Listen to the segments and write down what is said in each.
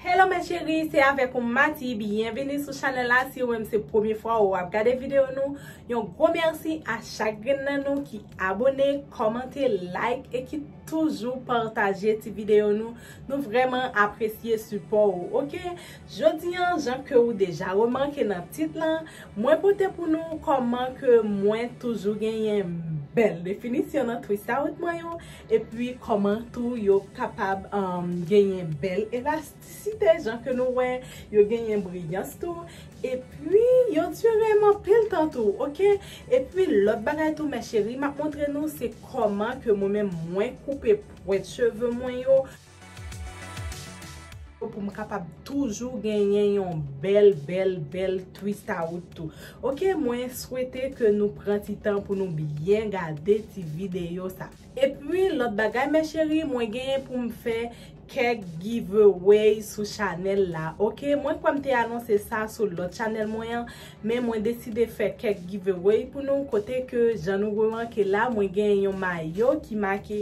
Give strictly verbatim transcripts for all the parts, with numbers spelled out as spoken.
Hello mes chéris, se avèk ou Mati, byenvini sou chanèl la. Si ou menm se premye fwa ou ap gade videyo nou, yon gwo mèsi a chak grenn nan nou ki abone, kòmante, like e ki toujou pataje ti videyo nou. Nou vrèman apresye sipò ou, oke? Jodi an, jan ke ou deja remake nan tit lan, mwen pote pou nou kòman ke mwen toujou genyen bèl definisyon nan twist out mwen yo, epi kòman tou yo kapab, um, genyen bèl elastisite, jan ke nou wè, yo genyen briyans tou, epi yo dire m anpil tan tou, oke? Epi lòt bagay tou, mes chéris, m ap montre nou se kòman ke mwen menm mwen koupe pwent cheve mwen yo, pou m kapab toujou genyen yon bèl, bèl, bèl twist out tou. Oke, mwen swete ke nou pran ti tan pou nou byen gade ti videyo sa. Epi, lòt bagay, mes chéris, mwen genyen pou m fè kèk giveaway sou chanèl la. Oke, mwen kwè m te anonse sa sou lòt chanèl mwen an, men mwen deside fè kèk giveaway pou nou, kote ke, jan nou remake la, mwen genyen yon mayo ki make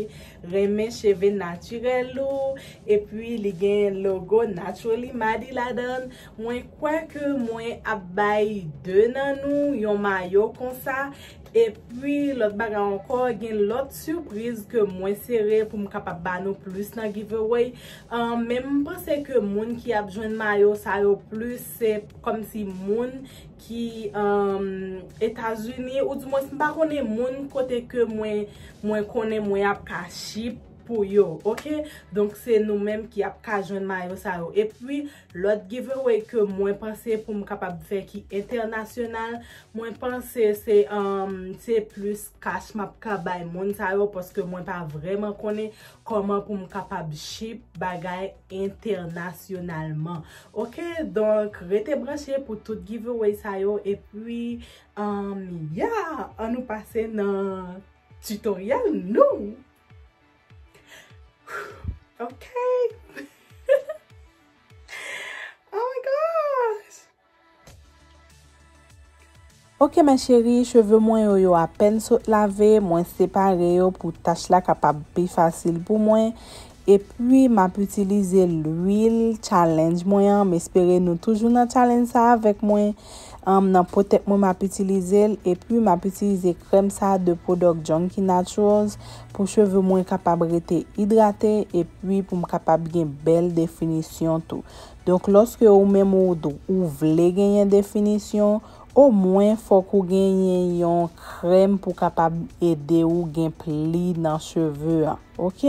renmen cheve natirèl ou, epi li gen logo Naturally Madi ladan l. Mwen kwè ke mwen ap bay de nan nou yon mayo konsa. Epi, lòt bagay ankò, gen lòt sipriz ke mwen sere pou m kapab ba nou plis nan giveaway. Ahn, men m panse ke moun ki ap jwenn mayo sa yo plis, se kòmsi moun ki, ahn, Etazini, oudimwens, m pa konnen moun kote ke mwen, mwen konnen mwen ap ka ship pou yo, oke? Donk, se nou menm ki ap ka jwenn mayo sa yo. Epi, lòt giveaway ke mwen panse pou m kapab fè ki entènasyonal, mwen panse se, um, se plis cash m ap ka bay moun sa yo, paske mwen pa vrèman konnen kòman pou m kapab ship bagay entènasyonalman. Oke, donk, rete branche pou tout giveaway sa yo, epi, um, yeah, ann nou pase nan tutorial nou. Ok. Oh my gosh. Ok, mes chéris, cheve mwen yo, yo apèn sot lave, mwen separe yo pou tach la kapab pi fasil pou mwen. Epi, m ap itilize lwil challenge mwen an. M espere nou toujou nan challenge sa avèk mwen. Anm, nan po tèt mwen, m ap itilize l. Epi, m ap itilize krèm sa de pwodòk Junkie Naturals pou cheve mwen kapab rete idrate. Epi, pou m kapab gen bèl definisyon tou. Donk, lòske ou menm ou, ou vle genyen definisyon, omwen fòk ou genyen yon krèm pou kapab ede ou gen pli nan cheve a. Ok?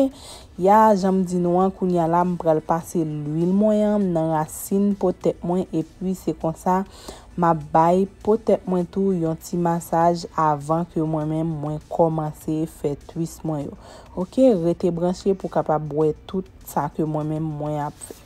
Ya, jan m di nou an, kounye a la, m pral pase lwil mwen an nan rasin po tèt mwen, epi se konsa m ap bay po tèt mwen tou yon ti masaj avan ke mwen menm mwen kòmanse fè twist mwen yo. Ok? Rete branche pou kapab wè tout sa ke mwen menm mwen ap fè.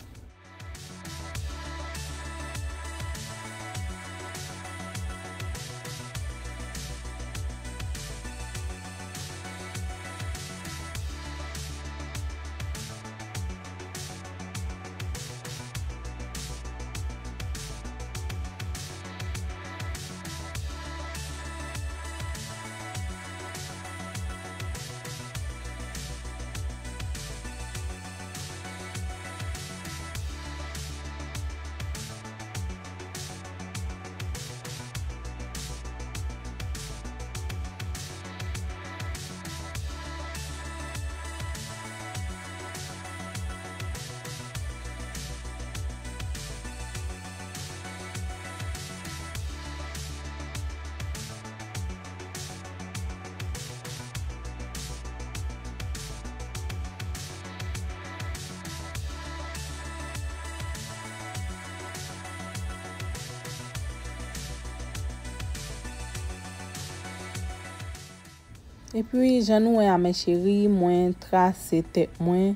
Epi, jan nou wè a, mes chéris, mwen trase tèt mwen,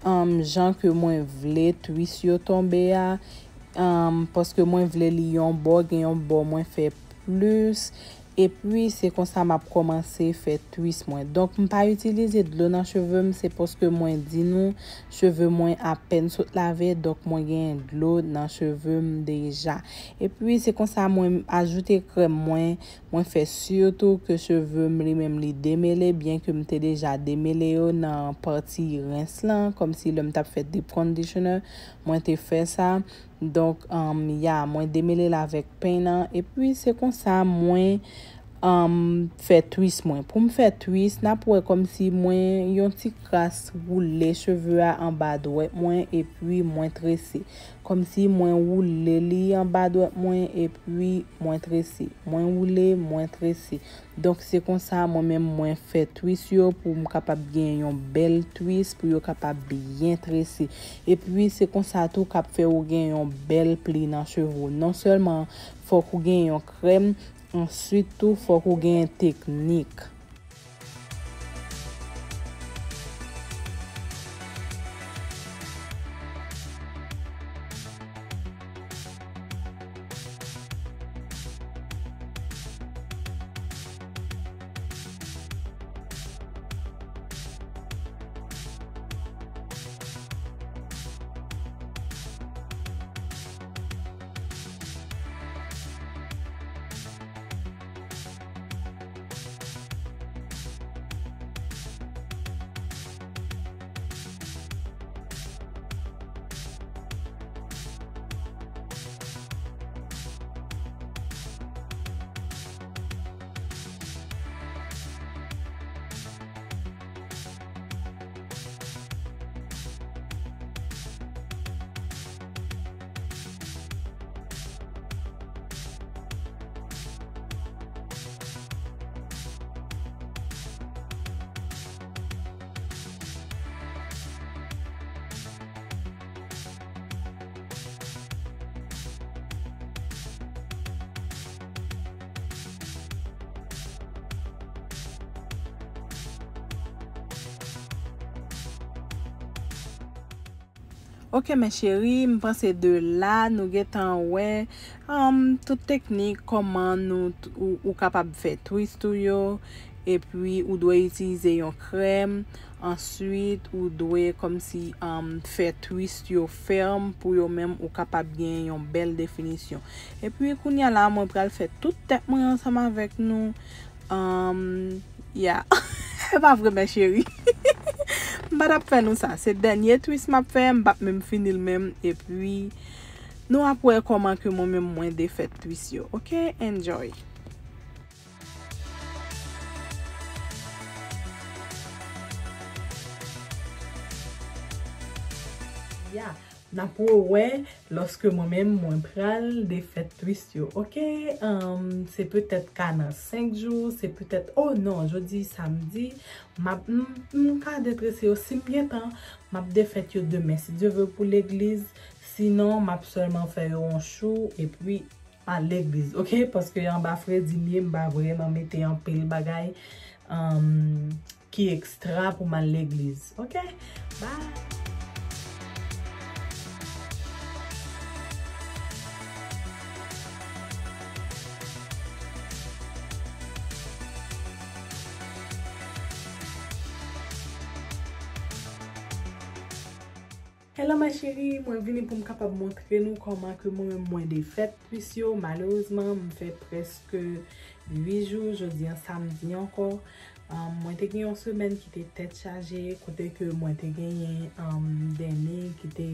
um, jan ke mwen vle twist yo tonbe a, um, paske mwen vle li yon bò, gen yon bò mwen fè plis. Epi, se konsa m ap kòmanse fè twist mwen. Donk, m pa itilize dlo nan cheve m, se paske mwen di nou, cheve mwen apèn sot lave, donk mwen gen dlo nan cheve m deja. Epi, se konsa mwen ajoute krèm mwen, Mwen fè si tou ke cheve m li menm li demele, byen ke m te deja demele yo nan pati rens lan, kòmsi lè m t ap fè deep conditioner, mwen te fè sa. Donk, um, ya, mwen demele l avèk peny lan. Epi, se konsa mwen, um, fè twist mwen. Pou m fè twist, n ap wè kòmsi mwen yon ti kras woule cheve a anba dwèt mwen, epi mwen trese. Kòmsi mwen woule li anba dwèt mwen, epi mwen trese. Mwen woule, mwen trese. Donk, se konsa, mwen menm, mwen fè twist yo pou m kapab gen yon bèl twist, pou yo kapab byen trese. Epi, se konsa tou k ap fè ou gen yon bèl pli nan cheve w. Non sèlman fòk ou gen yon krèm, answit tou, fòk ou gen teknik. Ok, mes chéris, m panse de la, nou gentan wè, um, tout teknik, kòman nou, ou, ou kapab fè twist ou yo, epi ou dwe itilize yon krèm, answit ou dwe kòmsi, um, fè twist yo fèm pou yo menm ou kapab gen yon bèl definisyon. Epi kounye a la, mwen pral fè tout tèt mwen ansanm avèk nou. Um, yeah. E pa vre, mes chéris. M pa t ap fè nou sa. Se dènye twist m ap fè, m p ap menm fini l menm. Epi, nou ap wè kòman ke mwen menm mwen defèt twist yo. Ok? Enjoy. Yeah. N ap rewè lòske mwen menm mwen pral defèt twist yo, ok? Ahn, se petèt ka nan senk jou, se petèt, oh non, jodi samdi, m ap, m, m ka detrese yo si m gen tan, m ap defèt yo demen, si Dye vle, pou legliz. Sinon, m ap sèlman fè yo yon chou, epi al legliz, ok? Paske anba fredi m ye, m pa vrèman mete anpil bagay, um, ki ekstra pou m al legliz, ok? Bye! Hello, mes chéris, mwen vini pou m kapab montre nou kòman ke mwen menm mwen defèt twist yo. Malerezman, m fè prèske uit jou, jodi an samdi ankò. Um, mwen te gen yon semèn ki te tèt chaje, kote ke mwen te genyen, um, dènye ki te,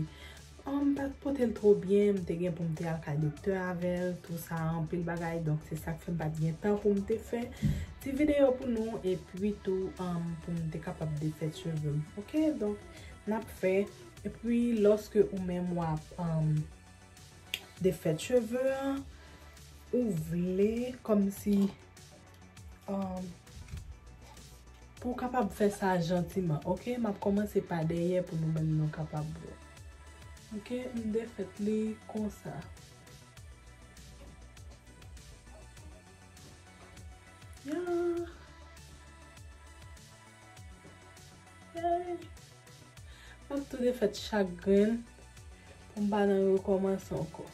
um, pa t pote l twò byen, m te gen pou m te al kay doktè avè l, tou sa, anpil bagay, donk se sa k fè m pa t gen tan pou m te fè ti videyo pou nou, epi tou, um, pou m te kapab defèt cheve m. Ok, donk, n ap fè Epi, lòske ou menm w ap, um, defèt cheve a, ou vle kòmsi, um, pou w kapab fè sa jantiman, ok? M ap kòmanse pa dèyè pou nou menm nou kapab wè. Ok, m defèt li konsa. Ya. Yay. M ap tou defèt chak grenn pou m pa nan rekòmanse ankò.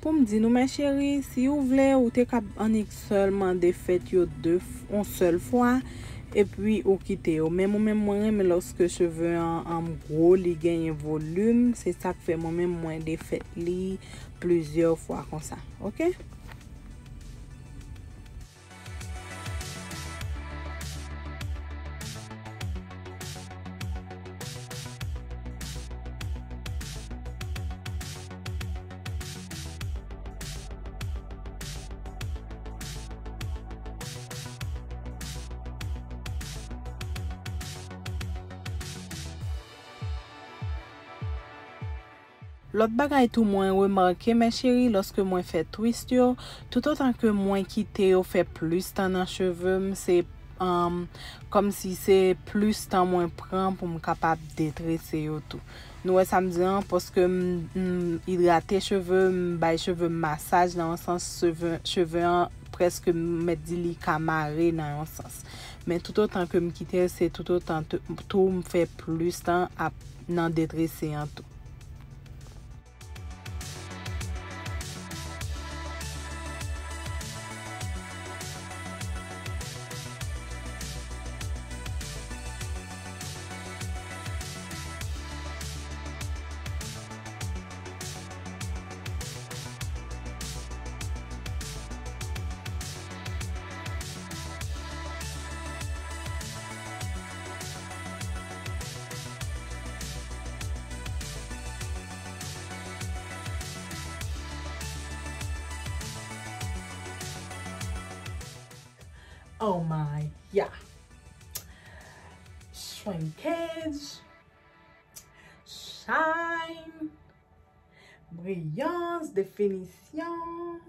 Pou m di nou, mè cheri, si ou vle, ou te kab annik sèlman defèt yo de f-, yon sèl fwa, epi ou kite yo. Men mwen menm, mwen renmen lòske cheve an, an gwo, li genyen volim. Se sa k fè mwen menm, mwen defèt li plizyè fwa konsa. Oke? Lòt bagay tou mwen remake, mè cheri, lòske mwen fè twist yo, toutotan ke mwen kite yo fè plis tan nan cheve m, se, um, kòmsi se plis tan mwen pran pou m kapab detrese yo tou. Nou wè sa m di an, paske m, m idrate cheve, m bay cheve m masaj nan yon sans, cheve, cheve an prèske m mèt di li ka mare nan yon sans. Men toutotan ke m kite l, se toutotan t-, tou m fè plis tan ap nan detrese an tou. Oh my, yeah. Shrinkage, shine, briyans, definisyon.